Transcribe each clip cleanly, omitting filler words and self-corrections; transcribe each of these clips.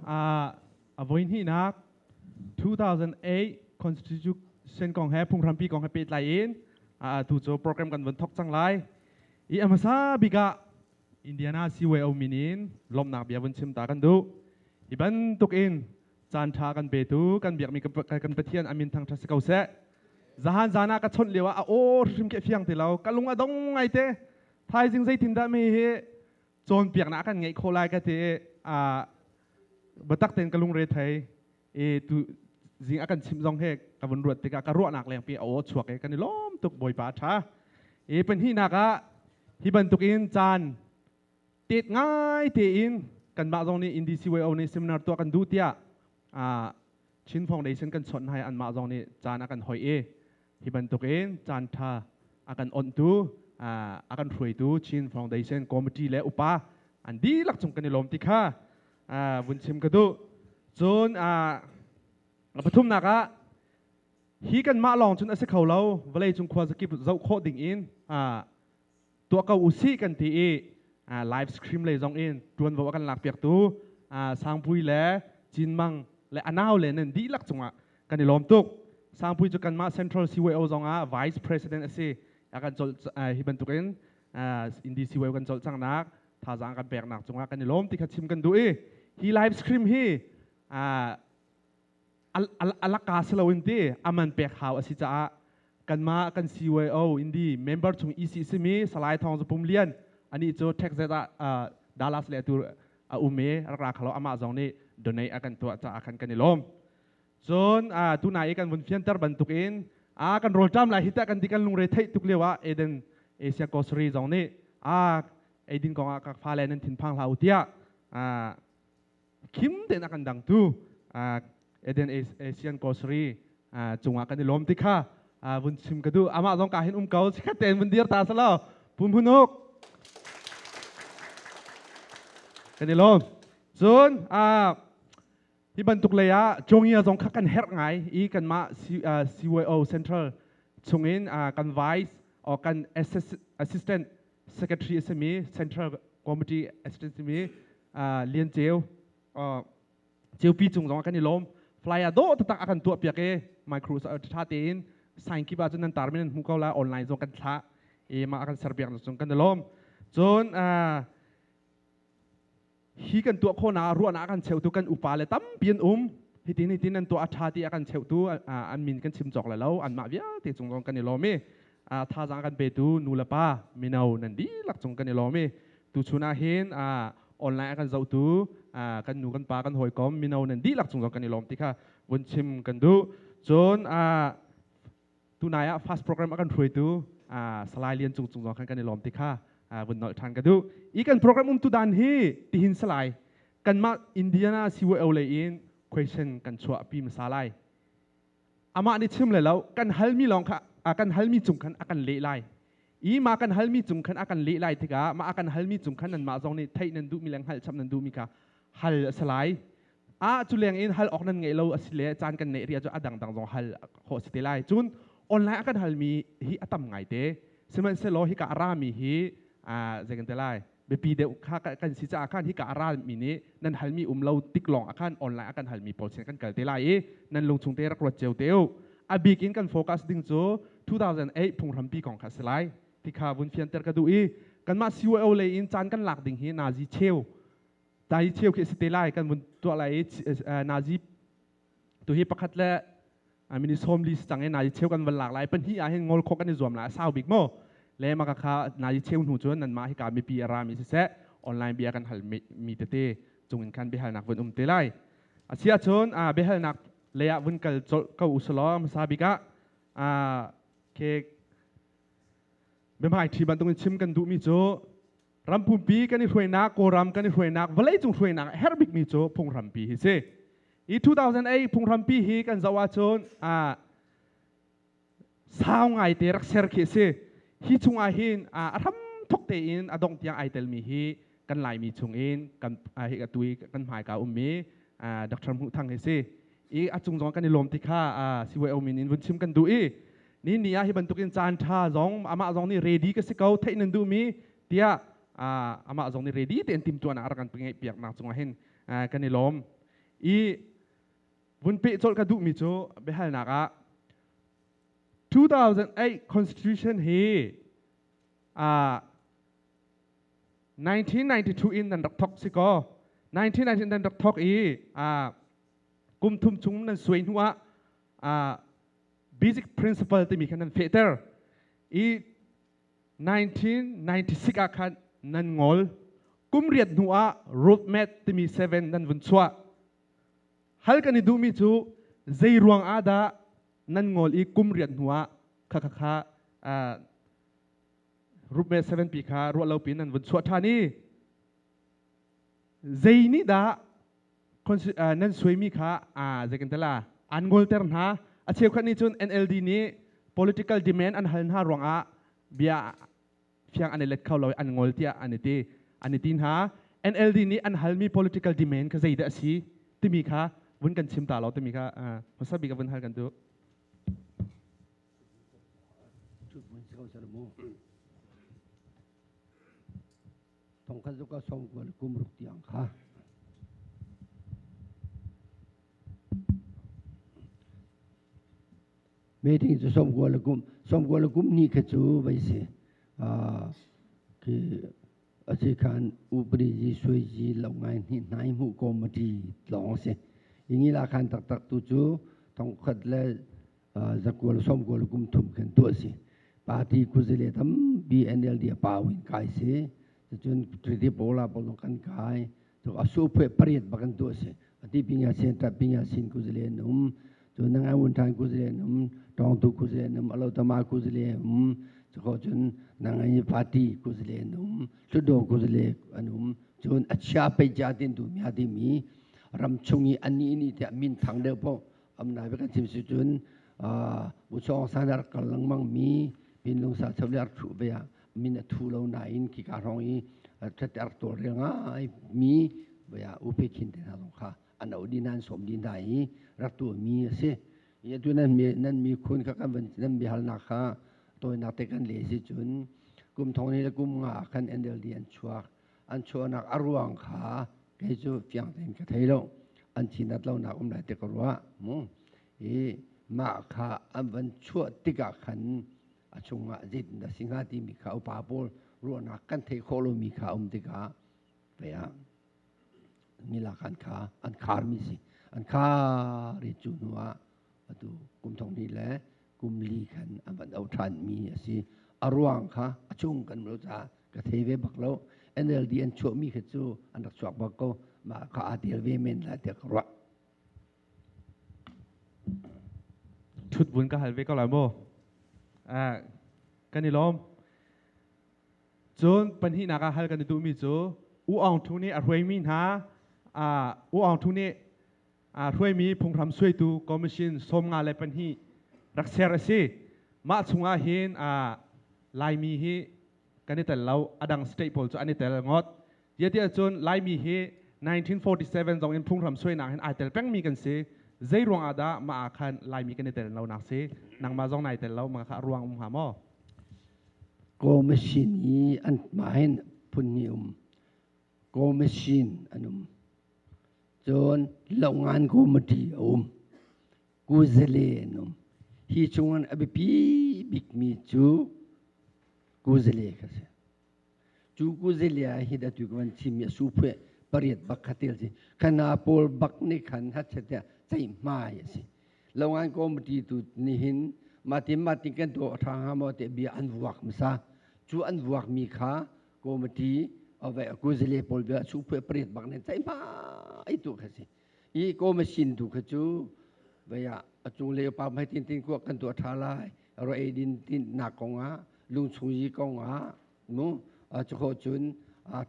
A voihnihnak 2008 Constitution kong he phunghrampi kong he pehtlai in tu cu program kan vun thok cang lai. I a hmasa bik ah Indiana CYO min in lawmhnak bia vun chim ta kan duh. Hi bantuk in caan ṭha kan petu kan biakmi kan Pathian a min thangṭhat si ko seh. Zahan zan ah ka chawnh lio ah a aw hrim ke fiang ti lo. Ka lung a dong ngai te. Thaizing zeitin dah mi hi cawnpiaknak kan ngeih khawh lai ka ti i biatak tein ka lungre thei i tu zing a kan chimh zong he ka vun ruat tikah ka ruahnak lengpi a aw chuak i kan i lawm tuk. Bawipa a ṭha. I pahnihnak ah hi bantukin caan tet ngai tein kanmah zong nih Indi CYO nih seminar tuah kan duh tiah Chin Foundation kan chawnh hai, anmah zong nih caan a kan hoih i hi bantukin caan ṭha a kan onhtu, a kan hruaitu Chin Foundation Committee le upa an dihlak cung kan i lawm ti kha vun chim ka duh. Cun a pathumnak ah hi kanmah lawng cun a si kho lo, vawlei cung khua zakip zoh khawh ding in tuah ko usih kan ti i live stream lei zong in ṭuanvo a kan lakpiaktu Sangpui le Cinmang le anau le nan dihlak cungah kan i lawm tuk. Sangpui cu kanmah Central CYO zong ah Vice President a si. A kan col hi bantukin Indi CYO kan cawlcanghnak thazaang kan peknak cungah kan i lawm ti kha chim kan duh i hi live stream hi alaka si loin ti aman pek hau a si caah kanmah kan CYO Indi member chung EC simi Salai Thawng Zapum Lian, ani cu Texas ah Dallas le atu a um i rak ra khalo, amah zong nih donate a kan tuah caah khan kan i lawm. Cun tunai i kan vun fianter bantukin a kan rawlṭam lai hi tah kan ti kan lungre theih tuk lio ah Eden Asia Grocery zong nih a eidin kong ah ka fale nan thinphang hlah u tiah khim tein a kan dangtu Eden Asian Grocery cungah kan i lawm ti kha vun chim ka duh. Amah zong ka hin um ko, sikhat tein vun dir ta selaw pum hunuk kan i lawm. Cun hi bantuk lei ah Jongia zong kha kan herh ngai i kanmah CYO Central chungin kan vice or kan assistant secretary a simi, Central Committee assistant simi Lian Ceu Ceupi cung zong ah kan i lawm. Flyer dawh taktak a kan tuah piak i micro tha tein sign kip ah cun nan tar mi nan hmu ko la, online zong kan thlah i mah a kan ser piak cung kan i lawm. Cun hi kan tuah khawhnak ruahnak a kan cheutu kan upa le tampi an um. Hitin hitin an tuah a ṭha ti a kan cheutu an min kan chim cawk le lo, anmah vialte cung zong kan i lawm i thazaang kan petu nu le pa mino nan dihlak cung kan i lawm i tuchun ah hin online a kan zohtu kan nu kan pa kan hawikom mino nan dihlak cung zong kan i lawm ti kha vun chim kan duh. Cun tunai ah fast program a kan hruaitu Salai Lian Cung cung zong khan kan i lawm ti kha vun nolh ṭhan ka duh. I kan program um tu dan hi tihin Salai kanmah Indiana CYO lei in question kan chuah pi hmasa lai. Amah nih chim le lo, kan halmi lawng kha kan halmi cung khan a kan leh lai i ma kan halmi cung khan a kan leh lai tikah mah a kan halmi cung khan nanmah zong nih theih nan duhmi le hngalh chap nan duhmi kha hal a si lai. A cu leng in hal awk nan ngeih lo a si le caan kan neih rih ahcun a dangdang zong hal khawh a si te lai. Cun online a kan halmi hi a tam ngai te, sihmanhsehlaw hika a rami hi zei kan ti lai, biapi deuh kha kan si caah khan hika a rami nih nan halmi um lo tik lawng ah khan online a kan halmi pawl sin kan kal te lai i nan lungchung te rak ruat cio te u. A bik in kan focus ding cu 2008 phunghrampi kong kha a si lai ti kha vun fianter ka duh i kanmah CYO lei in caan kan lak ding hi nazi cheu tai cheu khi a si te lai. Kan vun tuah lai i nazi tu hi pakhat le mini 40 si cang i nazi cheu kan van lak lai, pahnih ah hin ngol khawh kan i zuam lai, a sau bik maw le maka kha nazi cheu hnu cun nanmah hika mipi a rami siseh, online bia kan hal mi tete cung in khan biahalnak vun um te lai. A si ahcun biahalnak lei ah vun kal colh ko usulaw hmasa bik ah ke biahmai ṭhi bantukin chim kan duhmi cu ram pumpi kan i hruainak, Kawlram kan i hruainak, vawleicung hruainak a herh bikmi cu phunghrampi hi si. I 2008 phunghrampi hi kan zoh ahcun sau ngai te rak ser khi a si. Hi chungah hin a hram thok tein a dongh tiang ai telmi hi kan Laimi chungin kan hi atu i kan hmaika ummi Dr. Hmuh Thang hi si. I a cung zong kan i lawm ti kha CYO min in vun chim kan duh i ni ni ah hi bantukin caan ṭha zong amah zong nih ready ka si ko, theih nan duhmi tiah amah zong nih ready tein timtuahnak a rak kan ngeih piaknak cungah hin Kan i lawm. I vun peh colh ka duhmi cu biahalnak ah 2008 Constitution hi 1992 in nan rak thok si kaw 1990 nan rak thok i kum thum chung nan suai hnu ah basic principle timi kha nan fehter i 1996 ah khan nan ngol. Kum riat hnu ah roadmap timi 7 nan vun chuah. Hal kan i duhmi cu zei ruang ah dah nan ngol i kum riat hnu ah kha kha kha roadmap 7 pi kha ruah lo pin nan vun chuah ṭhan i zei nih dah nan suaimi kha zei kan tela an ngolter hna? A cheukhat nih cun NLD nih political demand an hal hna ruangah bia fiang an i let kho lo i an ngol tiah an i ti an i ti hna. NLD nih an halmi political demand kha zeidah a si timi kha vun kan chim ta lo timi kha hmasa bik vun hal kan duh. Thongkhat zuka som kual kum ruk tiang kha meeting cu 91 kum ni kha cu vai si khi asi khan upadi ji sui ji lo ngai hni hnai mu committee tlong si ingi la khan tak tak tu cu thongkhat le zakual 90 kum thum khan tu si party kuzile tampi NLD a pau in kai si cun treaty pola pol kan kai to asu phe pariat bakan tu si ati pinga sen ta pinga sin kuzile num cun nangai un than kuzile num tong tu kuzile num alo tama kuzile um chko cun nangai party kuzile num hludo kuzile anum cun achia pe ja tin tu mya ti mi ram chungi ani ni te min thang deuh po amnai kan chim si cun bu chong sanar kal lengmang mi pinlung sa chawle ar thu ve min a thu lo nain khi ka rong i that ar tol rel ngai mi baya upe khin te na long kha an au din an som din dai i rak tu mi ase ye tu nan mi nan mi khun kha kan van nan mi hal na kha toy na te kan le si cun kum thong ni le kum nga khan NLD an chuak an chuahnak a ruang kha kei cu fiang tein ka thei lo an thinat lo nak um lai te ka ruah mu i mah kha an van chuah tikah khan a chungah zeitindah si hnga timi kha upa pawl ruahnak kan theih khawh lomi kha um tikah vei ah nila khan kha an kharmi si an khar i cu hnu ah atu kum thong hnih le kum li khan an van au ṭhan mi a si. A ruang kha a chung kan lo caah ka thei ve bak lo. NLD an chuahmi kha cu an rak chuak bak ko, mah kha aa tel ve men lai tiah ka ruah. Thut vun ka hal ve ko lai mu. Kan i lawm. Cun pahnihnak ah hal kan i duhmi cu U Aung Thu nih a hruaimi hna U Aung Thu nih a hruaimi phunghram suaitu commission 52 rak ser a si. Mah chungah hin Laimi hi kan i tel lo, a dang state pawl cu an i tel ngawt. Tiah cun Laimi hi 1947 zong in phunghram suainak hin ai tel pengmi kan si. Zei ruang ah dah mah ah khan Laimi kan i tel lo nak si? Nangmah zong nai tel lo, mah kha a ruang um hnga maw? Commission i an mah hin phun hnih um. Commission an um. Cun Longan Committee a um. Kuzale an um. Hi chungin a biapi bikmi cu Kuzale kha si. Cu Kuzale ah hi atu ka van chimmi a su phueh pariat bak kha tel si. Khana pawl bak nih khan hatchet tiah ceihmai a si. Longan Committee tu nih hin matin matin kan tuah ṭha hnga maw tiah bia an vuak hmasa. Cu an vuakmi kha committee ave kuzale pawl bia su phueh pariat bak nih ceihmai tu kha si. I commission tu kha cu vaya a cung le pa mai tin tin kuak kan tuah ṭha lai ro ei din tin nak kong ah lungchung yi kong ah mu cu cun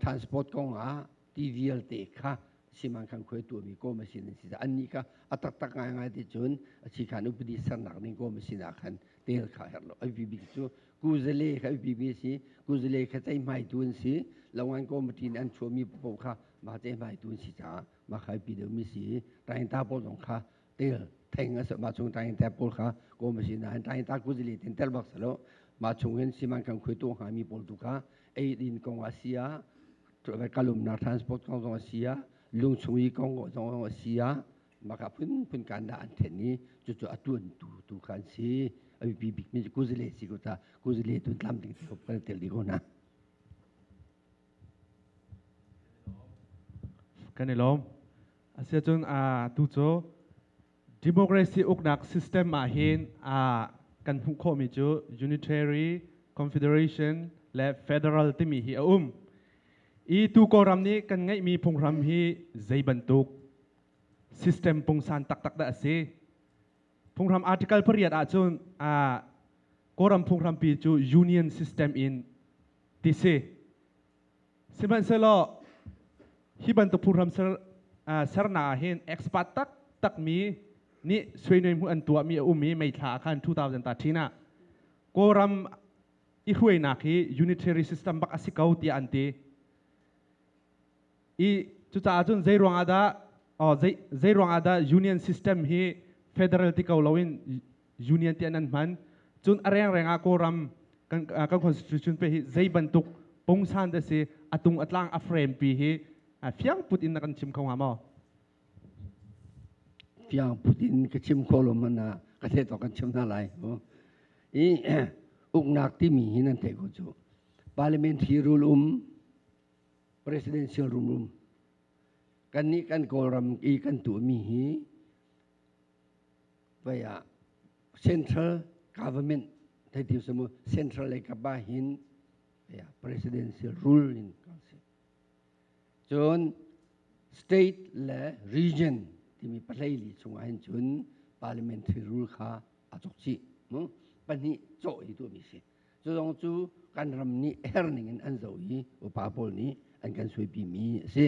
transport kong ah ti vialte kha siman khan khuai tu mi commission an si an nih kha a taktak ngai ngai ti cun a chi khan upadi sernak ding commission ah khan tel kha her lo ai bi cu kuzale kha bi si kuzale kha chei hmai tu an si longan committee an chuami po kha ma chei hmai tu an si caah ma khai pi deuh mi si tain ta pawl zong kha tel theng a ma chung tain ta pawl kha commission na tain ta kuzale tin tel bak salo ma chung hin siman kan khui tu ha mi pawl tu kha ei din kong a sia kalum na transport kong zong a sia Lungchung i kong zong a si ah maka phunphun kan dah an then i cucu a tuantu tu kha an si. A biapi bikmi cu kuzale si ko ta kuzale tu tlamtling te kan tel dih ko hna. Kan i lawm. Asiahcun tu cu democracy uknak system ah hin kan hmuh khawhmi cu unitary, confederation le federal timi hi a um. I tu Kawlram nih kan ngeihmi phunghram hi zei bantuk system pungsan taktak dah a si? Phunghram article pariat ahcun Kawlram phunghrampi cu union system in ti si. Sihmanhsehlaw hi bantuk phunghram sernak ah hin expert taktak mi nih suinoi hmuh an tuahmi a um i May thla ah khan 2013 ah Kawlram i hruainak hi unitary system bak a si ko tiah an ti. I cucaah cun zei ruangah dah oh, zei, zei ruangah dah union system hi federal ti ko loin union tiah nan hman? Cun a rengreng ah Kawlram kan constitution pe hi zei bantuk pungsan dah si, atung atlang a frame pi hi fiang put in na kan chim kho hnga maw? Fiang put in ka chim kho lo man ah ka theih tawk kan chim hna lai. I uknak timi hi nan theih ko cu. Parliamentary rule um, presidential rule um. Kannih kan Kawlram i kan tuahmi hi vai ah central government thei ti mu central lei kap ah hin presidential rule in kan si. Cun state le region timi pahlei li chungah hin cun parliamentary rule kha a cawk chih. Pahnih cawh hi tuahmi si. Cu zong cu kan ram nih her ning in an zoh i upa pawl nih an kan suaipimi a si.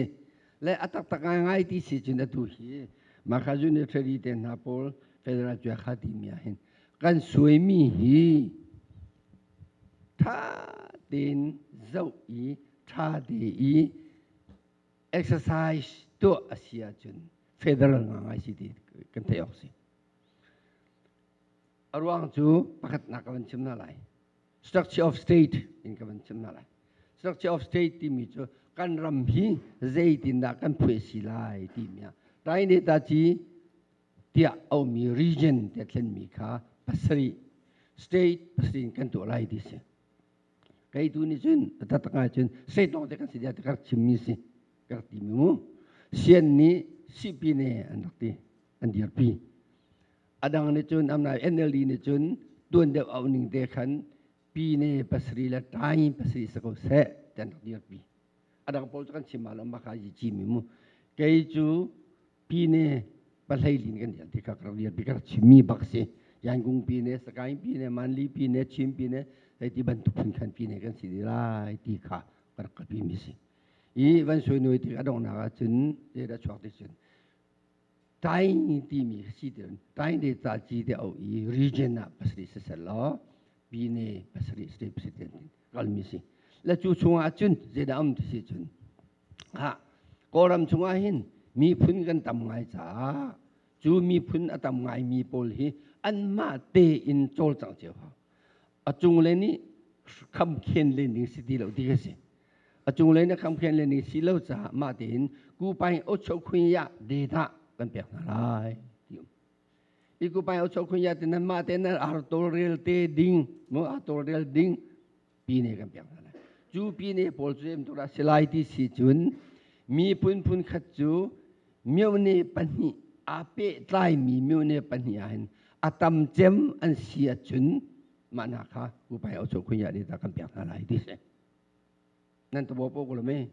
Le a taktak ngaingai ti si cun atu hi Makha Unitary te hna pawl federal cuakha timi ah hin kan suaimi hi tha tein zoh i tha te i exercise tuah a si ahcun federal ngangai si ti kan theih awk si. A ruang cu pakhatnak ka van chim hna lai. Structure of state in ka van chim hna lai. Structure of state timi cu kan ram hi zeitindah kan phuai si lai timi ah Taine ta ci tiah aumi region tiah thlenmi kha pasarih state pasarih in kan tuah lai ti si. Kei tu nih cun taktak ngai cun state lawng te kan si tiah ka rak chimmi si ka rak timi mu. Sian nih sipi ne an rak ti an dirpi. A dang nih cun amnai NLD nih cun tuan deuh au ning te khan pi ne pasarih le tai pasarih sa ko seh ti an rak dirpi. A dang pawl cu kan chim ma lo maka yi chi mi mu. Kei cu pi ne pahlei lin kan dial ti kha ka rak dirpi ka rak chimmi bak si. Yangung pi ne Sagaing pi ne Manli pi ne Chin pi ne hei ti bantuk phun khan pi ne kan si di lai ti kha ka rak kalpi mi si. I van sui nuai tik a donghnak ah cun zeidah chuak ti cun Tai timi si ti tai ne ca ci te au i region ah pasarih siseh law pine pasarih state president kalmi si. Le cu chungah cun zeidah um ti si cun ha Kawlram chungah hin miphun kan tam ngai caah cu miphun a tam ngai mi pawl hi anmah tein cawlcang cio hau. A cunglei nih khamkhen len ding si ti lo ti ka si. A cunglei nih khamkhen len ding si lo caah mah tein kupai ocho khunya data kan pek hna lai ti um. I kupai ocho khunya te nan mah te nan ar tawlrel te ding mu ar tawlrel ding pi ne kan pek hna lai. Cu pi ne pawl cu em tura silai ti si cun miphun phun khat cu myone pahnih aa pehtlaimi myone pahnih ah hin a tam cem an si ahcun mah hna kha upai au khunya de ta kan pek hna lai ti si. Nan tabo po ko lo me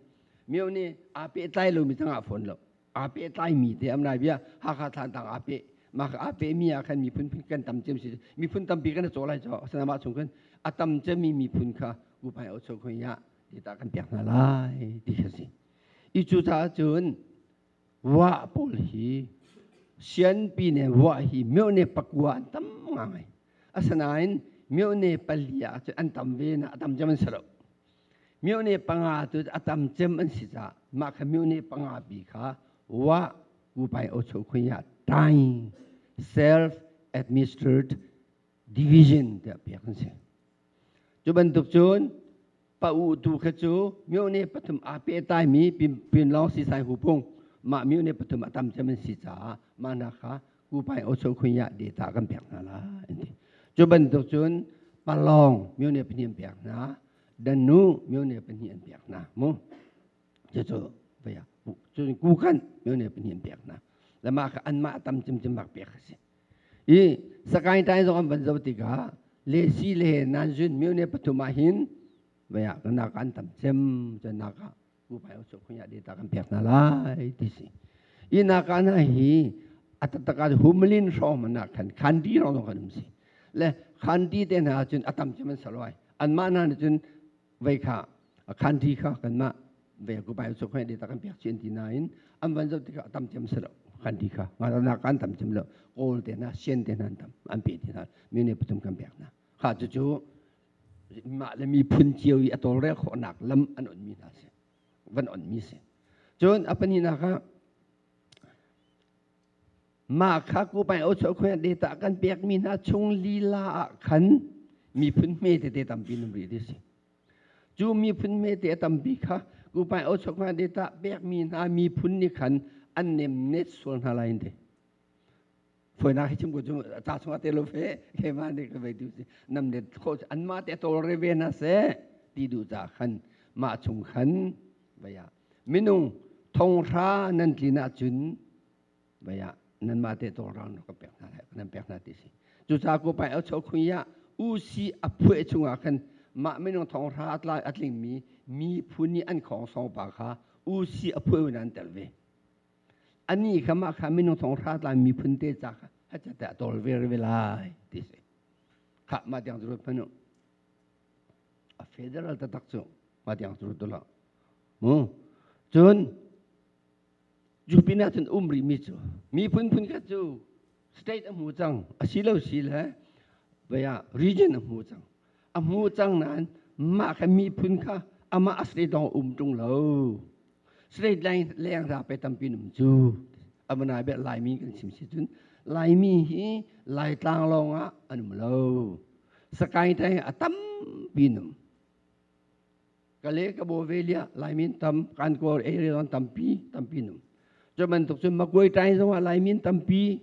myone aa pehtlai lomi tangah fawn lo aa pehtlai mi te am lai bia Hakha Thlantlang aa peh mah aa peh mi ah khan miphun kan tam cem si miphun tampi kan caw lai cho sanama chung khan a tam cem mi miphun kha upai au khunya de ta kan pek hna lai ti kha si. I cu caah cun wa pawl hi sianpi ne wa hi myone pakua an tam ngai. Asinain myone pali ah cun an tam ve na a tam cem an si lo. Myone panga tu a tam cem an si caah mah kha myone panga pi kha wa kupai ocho khunya tai self administered division tiah pek an si. Cu bantuk cun pa u tu kha cu myone pathum aa pehtaimi Pinlong Sisai Hupung Mah myone pathum a tam cem an si caah mah hna kha kupai ocho khunya data kan pek hna la an ti. Cu bantuk cun palong myone pahnih an pek hna, danu myone pahnih an pek hna mu. Cucu vaya cun kukan myone pahnih an pek hna. Le mah kha anmah tam cimcim bak pek a si. I Sakaing tai zong an van zoh tikah le si le nan zun myone pathum ah hin vaya nak an tam cem cun nak ah kupai ocho khunya data kan pek hna lai ti si. I naka hna hi atataka humlin hrawng mana khan khanti rong zong kan um si. Le khanti te hna cun atam cem an saloi. Anmah hna nih cun vei kha khanti kha kanmah ve kupai ocho khunya data kan pek chin ti nain an van zoh tikah atam cem si lo khanti kha nga kan tam cem lo kawl te hna sian te hna an tam an pe ti hna mi ne pathum kan pek hna kha cucu mah le miphun cio i a tawlrel khawhnak lam an onmi hna si van onmi si. Cun a pahnihnak ah mah kha kupai ocho khuan data kan pekmi hna chung lila ah khan miphun hme tete tampi num rih ti si. Cu miphun hme te tampi kha kupai ocho khuan data pekmi hna miphun nih khan an nemnet sual hna lai te. Foinak hi chim ko cu ca chungah te lo fe keimah nih ka vei tu si nam ne kho anmah te tawlre ve na seh ti duh ca khan mah chung khan vaya minung thonghra nan tlin ahcun vaya nanmah te tawlrang ka pek hna lai nan pek hna ti si cucaah ko pai au cho khui ah usi a phueh chungah khan mah minung thonghra atla atlingmi mi phun nih an khong song pa kha usi a phueh nan tel ve Anih kha mah kha minung thong hra tlai miphun te ca kha hacha te a tawl ve ve lai ti si. Kha mah tiang cu ruat hmanh u. A federal taktak cu mah tiang cu ruat u law. Mu. Cun cu pin ah cun um rih mi cu miphun phun khat cu state a hmu cang a si lo si le vei ah region a hmu cang. A hmu cang nain mah kha miphun kha amah a state dong um ṭung lo. State leng ra pe tampi num cu amanai be Laimi kan chim si cun Laimi hi Laitlang lawng ah an um lo. Sakai tai a tampi num. Kale ka bo ve lia Laimin tam kan kor area zong tampi tampi num. Cu bantuk cun Makuai tai zong ah Laimin tampi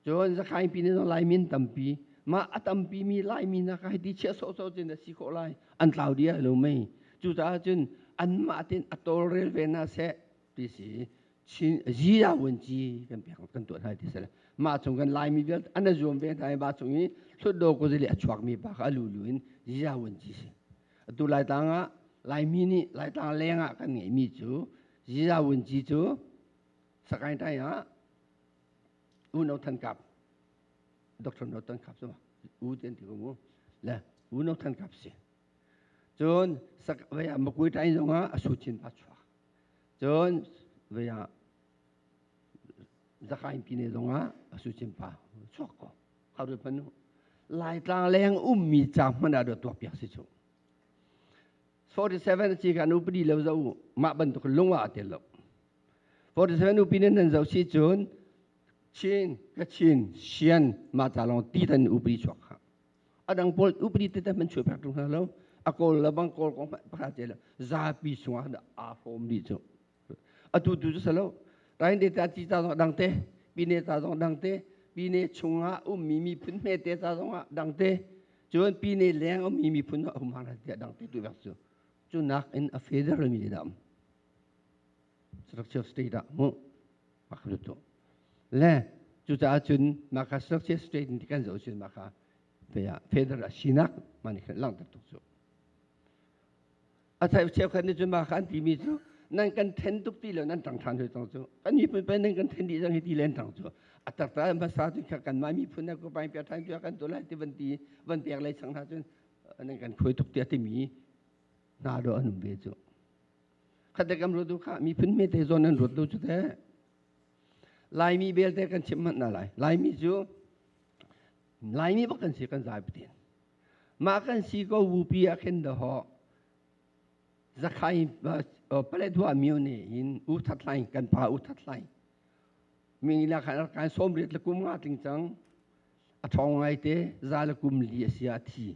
cun Zakhaing pin zong Laimin tampi mah a tampi mi Laimi na ka hiti chia sawhsawh cun a si khawh lai an tlau dia lo mei cucaah cun anmah tin a tawlrel ve na seh ti si chin zia wun ci kan pek kan tuah hna ti sele mah chung kan Laimi vialte an zuam ve hna i mah chung i hlutdo ko zili a chuak mi pa kha a lulu in zia wun ci si atu Laitlang ah Laimi nih Laitlang leng ah kan ngeih mi cu zia wun ci cu Sakaing tai ah U No Than Kap Dr. No Than Kap cu U ti an ti ko mu le U No Than Kap si cun sak vei ah Makui tai zong ah a su chin pa chuak cun vei ah Zakaing pine zong ah a su chin pa chuak ko khau dut panu Laitlang leng ummi ca hmanh ah tuah piak si cu 47 ci kan upadi lo zo mah bantuk lung ah tel lo 47 upi nan nan zoh si cun Chin, Kachin, Sian mah ca lawng ti tan upadi chuak kha. A dang pawl upadi te man chuah pek tung hna lo. A kawl le bang kawl kong pakhat te lo zapi chungah aa hrawm dih cu. Atu tu cu salo. Rain te ta ci ca zong dang te, pine ca zong dang te, pine chungah ummi miphun hme te ca zong ah dang te, cun pine leng ummi miphun ah um hang tiah dang te tu bak cu. Cu nak in a federal mi dam. Structure state ah mu makha tu le cucaah cun maka structure state in kan zoh cun maka federal sinak mani khan langhter tuk cu a thai cheukhat nih cun maka an timi cu nan kan then tuk ti lo nan tang than hoi cang cu kan miphun pe nan kan then dih cang hi ti len tang cu a takta hmasa cun kha kan mah miphun na ko pai pia than kan tu lai ti van ti van pek lei chang hna cun nan kan khuai tuk tiah timi hna do an um ve cu Khat le kam ruat u kha miphun hmete zawn an ruat lo cu teh. Laimi belte kan chim hmanh na lai. Laimi cu Laimi bak kan si kan zai patin. Mah kan si ko wupi ah khin da ho zakhai paletwa myo ne in u that lai kan pa u that lai mi la khan kan som riat le kum nga tling cang a thong ngai te za le kum li a sia thi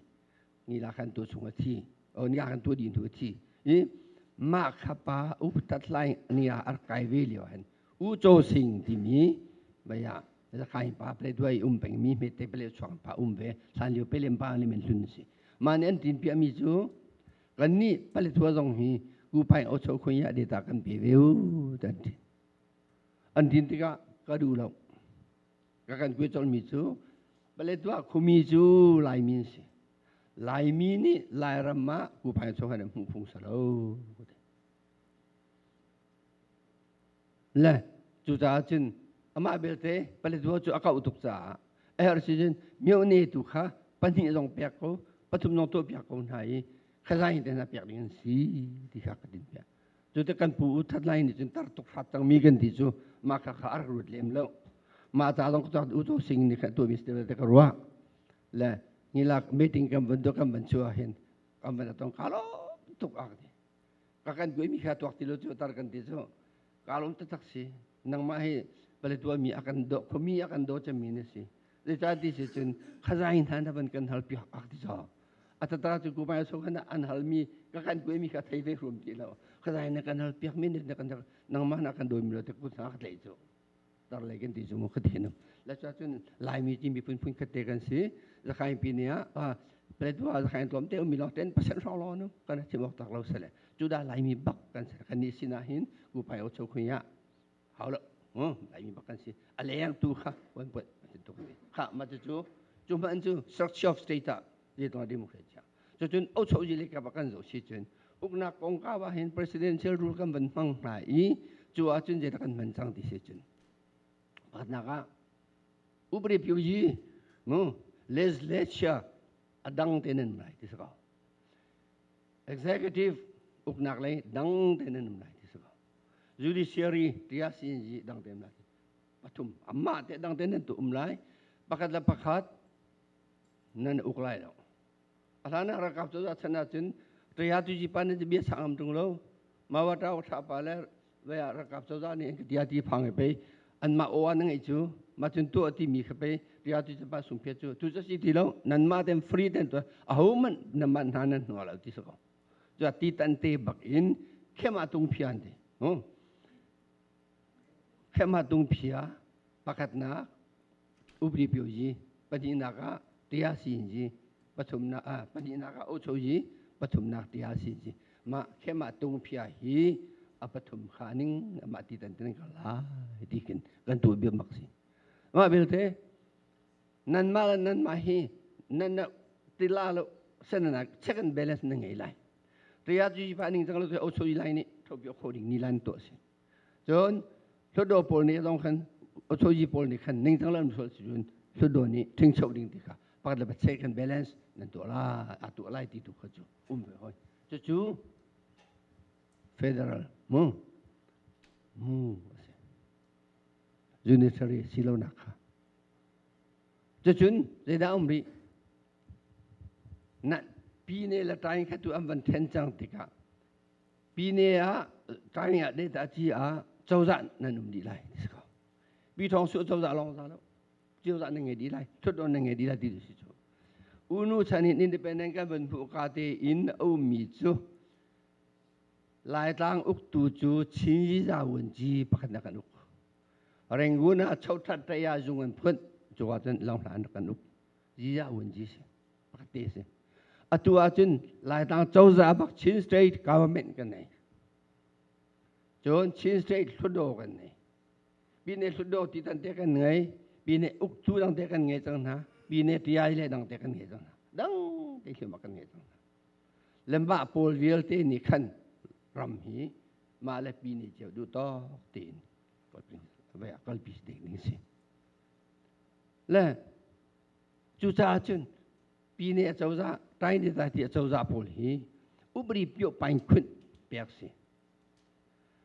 ni la khan tu chung a thi o ni khan tu din tu a thi i. Mah kha pa upat lai ni ah a rak kai ve lio hin U Cho Sing timi baya zakai pa ple duai um peng mi hmete pele chuang pa um ve hlan lio pelem pa ni men hlun si ma ni an tin pia mi cu kan ni pale thua zong hi ku pai o cho khun ya data kan pe ve u tan ti an tin tikah ka du lo ka kan kue chol mi cu pale tua khumi cu lai min si Laimi nih Lairam ah kuphai chung han hmuh phung salo. Le cucaah cun amah belte Paletwa cu a kauh tuk caah a herh si cun myo-ne tu kha pahnih zong pek ko pathum zong tuah piak ko hna i khazai te hna pek ding an si ti kha ka tin piak. Cu te kan pu u that lai nih cun tar tuk hrat cangmi kan ti cu mah kha kha a rak ruat lem lo. Mah ca zong ka u to sing nih kha tuahmi si te ka ruah. Le ngilak meeting kan van do kan van chuah hin kan van atong ka lawm tuk ak ti ka kan kuai mi kha tuak ti lo cu tar kan ti cu ka lawm taktak si nangmah hi paletua mi akan do khomi akan do chami na si zeicah ti si cun khazain hna na van kan hal piak ak ti cho atata cu kumai so khan an hal mi ka kan kuai mi kha thei ve hrum ti lo khazain na kan hal piak mi na kan nangmah na kan doi mi lo te ku sa ka tlai cu tar lei kan ti cu mu khati nu la cha cun laimi ti miphun phun khat te kan si zakhain pi ne ah Paletwa zakhain tlawm te umi long 10% hrawng lo nu kan chim awk tak lo sele cu da laimi bak kan si kan ni sina hin ku pai o cho khunya hau lo laimi bak kan si a leng tu kha wan pot tu ni kha ma chu chu chu man chu structure of state ah je to democracy cha chu chun o cho ji le ka ba kan zo si chun uknak kong ka wa hin presidential rule kan van hmang hna i cu ahcun zeidah kan hman cang ti si cun pakhatnak ah upri pyu yi mu legislature a dang te nan lai ti si ko executive uknak lei dang te nan um lai ti si ko judiciary tia sin dang te lai pathum amma te dang te nan tu um lai pakhat le pakhat nan uk lai lo A hlan ah ralkap cozah chan ahcun Ṭaya tu ji pa nan bia sang am ṭung lo. Mawa ṭau ṭha pa le vei ah ralkap cozah nih an ka tia ti phang i pei anmah aw na ngeih cu ma cun tuah ti mi kha pei Ṭaya tu pa sung phiat cu tu cu si ti lo nanmah ten free ten tuah aho man nanmah hna nan hnual lo ti si ko. Cu ti tan te bak in khema tung phian ti. Khema tung phia pakhatnak upri pio yi pahnihnak ah tia sin yi pathumnak ah pahnihnak ah ocho yi pathumnak tia sin yi mah khema tung phia hi a pathum kha ning mah ti tan tin ka la ti kin kan tu bia mak si mah belte nan mah le nan mah hi nan na tila lo senana check and balance na ngei lai tia ju pa ning chang lo ocho yi lai ni thobio kho ding ni lan to si Cun Hlutdaw pawl nih zong khan Ochoji pawl nih khan ningcang lo an sual si cun Hlutdaw nih ṭhingcho ding ti kha pakhat le pakhat check and balance nan tuah lai aa tuah lai ti tu kha cu um ve hoi. Cucu federal mu mu a si. Unitary si lonak kha. Cucun zeidah um rih? Na pine le tain kha tu an van then cang tikah Pine ah ṭai ah data ci ah cozah nan um dih lai ti si ko. Pi Thawng Su cozah lawng za lo. Cozah nan ngei dih lai. Thutdon nan ngei dih lai ti si cu. Unu chan in independent kan van hmuh ka te in a ummi cu Laitlang uktu cu Chin Yiza Wunci pakhat na kan uk. Rangoon ah chothat taya zung an phun cu ah cun longhla an kan uk. Yiza Wunci si. Pakhat te si. Atu ahcun Laitlang cozah bak Chin State government kan nei. Cun Chin State Hlutdaw kan nei. Pine Hlutdaw ti tan te kan ngei. Pine uktu dang te kan ngei cang hna. Pine TI le dang te kan ngei cang hna. Dang te thil kan ngei cang hna. Lemba pawl vialte nih khan ram hi mah le pine cio duh tawk tein kalpi ding ding si. Le cucaah cun Pine acozah, Taine ti acozah pawl hi upri pio pain khunh pek si.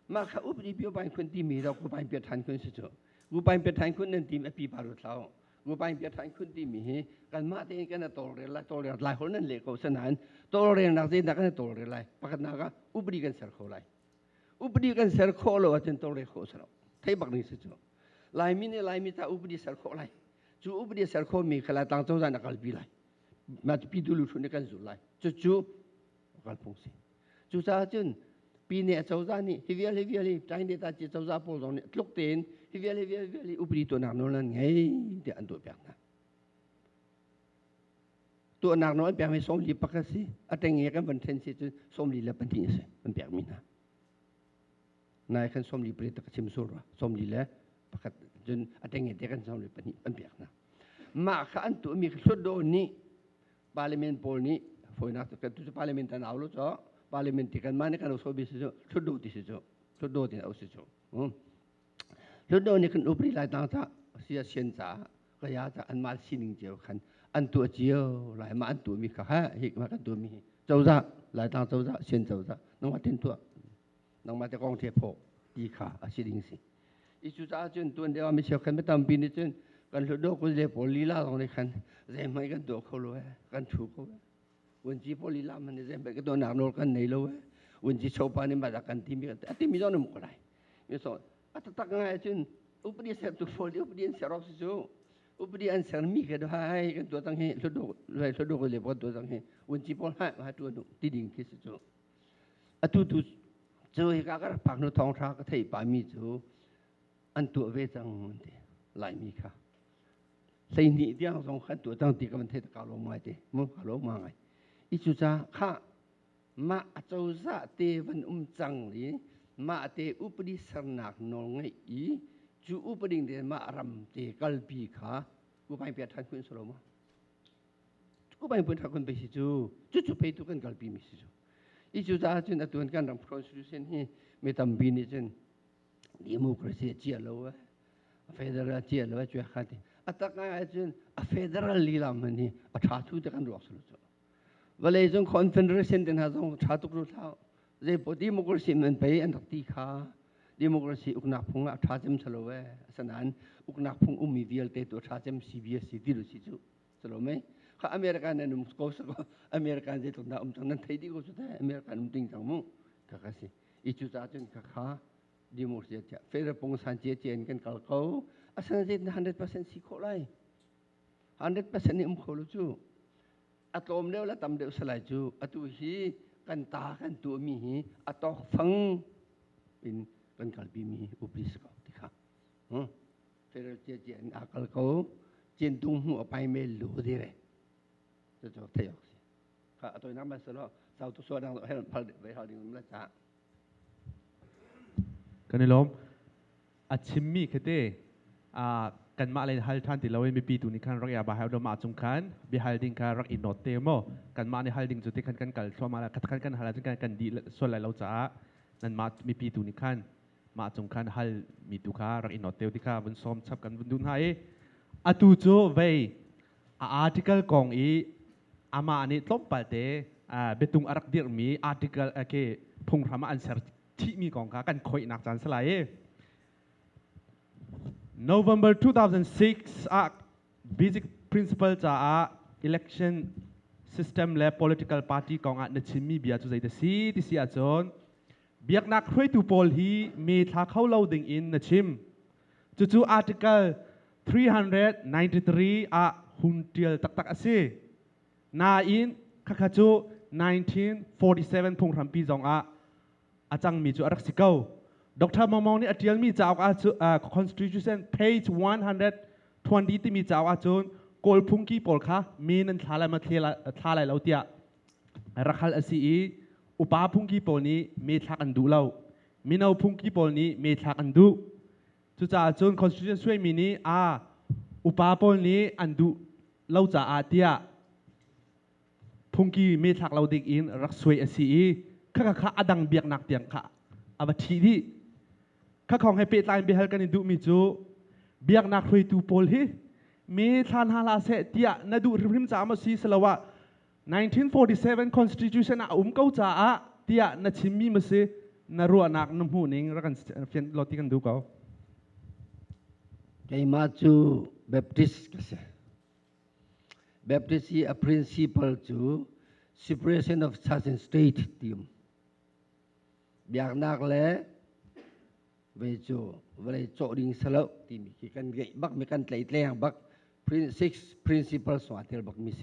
Mah kha upri pio pain khunh timi ro ku pain pia than khun si cu. Ku pain pia than khun nan tim a pi pa ru thlau. Ku pain pia than khun timi hi kanmah tein kan tawlrel lai tawlrel lai hol nan le ko sanain tawlrel nak zeidah kan tawlrel lai pakhatnak ah upri kan ser kho lai. Upadi kan ser khawh lo ahcun tawlrel khawh si lo. Thei bak ning si cu. Laimi nih Laimi ta upadi ser khawh lai. Cu upadi ser khawhmi kha Laitlang cozah nih a kalpi lai. Mah cu Pyidulu hruh nih kan zul lai. Cucu kalphung si. Cucaah cun Pine acozah nih hi vial hi vial hi China ta ci cozah pawl zong nih tluk tein hi vial hi vial vial hi upadi tuahnak nawl an ngei tiah an tuah piak hna. Tuahnak nawl an pekmi 41 si, a ṭengnge kan van ṭhen si cun 42 a si an pekmi hna. Nai khan 48 ka chim sur rua, 41 cun a ṭengnge te kan 42 an pek hna. Mah kha an tuahmi kha Hlutdaw nih parliament pawl nih fawinak kan tu cu parliament tan au lo cho parliament ti kan mah nih kan so bi si cu Hlutdaw ti si cu Hlutdaw ti au si cu Hlutdaw nih kan upri lai tang ca sia sian ca kaya ca an mah sining cio khan an tuah cio lai ma an tuah mi kha ha hi ma kan tuah mi hi cozah lai tang cozah sian cozah nangmah tin tuah nangmah te kong the pho ti kha a si ding si i cu caah cun tuan deuh ah mi cheu khan mi tampi nih cun kan Hlutdaw kul le pawl lila zong nih khan zeihmanh kan tuah kho lo e, kan thu ko e, vunci pawl lila man nih zeihmanh kan tuahnak nawl kan nei lo e, vunci chopa nih mah kan timi a timi zong um ko lai. Mi so a taktak ngai cun upadi sertu pawl upadi an ser awk si cu upadi an ser mi ke hai kan tuah cang hi Hlutdaw Hlutdaw le pawl tuah cang hi, vunci pawl hai ma tuan ti ding khi si cu. Atu tu cu hika ka rak phak hnu thawngṭha ka theih pahmi cu an tuah ve cang an ti. Laimi kha 12 tiang zong kha an tuah cang ti ka van theih ka lawm ngai te mu, ka lawm ngai. I cu ca kha mah acozah te van um cang i mah te upadi sernak nawl ngeih i cu upadi te mah ram te kalpi kha upai pia ṭhan kun solo ma upai pun ṭhan kun pe si cu cu cu pe tu kan kalpi mi si cu. I cu caah cun atu kan ram constitution hi mi tampi nih cun democracy a cia lo e, federal cia lo e cuak kha ti. A tak ngai ahcun a federal lila man hi a ṭha thu te kan ruak sulu cu. Vawlei cung confederation te hna zong ṭha tuk ru thlau zei po democracy man pei an rak ti kha democracy uknak phung ah ṭha cem salo e. Asanain uknak phung ummi vialte tu ṭha cem CBS ti lu si cu salo mei kha American nan um ko sako American zeitluk dah um cang nan thei dih ko cu te. American um ting cang mu ka ka si. I cu ca cun kha kha democracy tia federal pungsan cia cia in kan kal ko. Asana zei 100% si khawh lai, 100% ni um kho lo cu a tlawm deuh la tam deuh salai cu. Atu hi kan ta kan tuahmi hi a tawk fang in kan kalpi mi upli si ko ti kha federal cia cia in a kal ko cin tung hmu a pai mel lu dire cu cu thei ok si kha a toinak ma selo sau tu so dang hel phal ve hal ding la cha. Kan i lawm. A chimmi khate a kanmah lei hal ṭhan ti lo in mipi tu nih khan rak ya ba hau mah cung khan bia ding kha rak i note te mo. Kanmah nih hal ding cu te khan kan kal thluahmah la khat khan kan hal ahcun kan kan dih sual lai lo caah nanmah mipi tu nih khan mah cung khan hal mi tu kha rak i note te ti kha vun sawm chap kan vun duh hna. I atu cu vei a article kong i amah nih tlawmpal te biatung a rak dirhmi article ke phunghram ah an ser thihmi kong kha kan khoihnak caan salai i November 2006 ah basic principle caah election system le political party kong ah na chimmi bia cu zeiti si ti si ahcun biaknak hruaitu pawl hi me thla kho lo ding in na chim. Cucu article 393 ah hun tial taktak a si. Nain khakha cu 1947 phunghrampi zong ah a cangmi cu a rak si ko. Dr. Mong nih a tialmi cauk ah cu Constitution page 120 timi cauk ahcun Kawl phungki pawl kha mi nan thla lai ma thla lai lo tiah rak hal a si i upa phungki pawl nih me thlak an duh lo, mino phungki pawl nih me thlak an duh. Cucaah cun constitution suaimi nih a upa pawl nih an duh lo caah tiah phungki me thlak lo ding in rak suai a si i khakha kha a dang biaknak tiang kha a va ṭhi dih. Kha khong he pehtlai in biahal kan i duhmi cu biaknak hruaitu pawl hi me thla hna hlah seh tiah na duh hrimhrim caah maw si siloah 1947 constitution ah a um ko caah tiah na chimmi ma si? Na ruahnak na hmuh ning rak kan fian law ti kan duh ko. Keimah cu Baptist ka si. Baptist i a principle cu separation of church and state ti um. Biaknak le ve cu vawlei cawh ding salo timi khi kan ngeih bak mi kan tleitleng bak six principles tel bak mi si.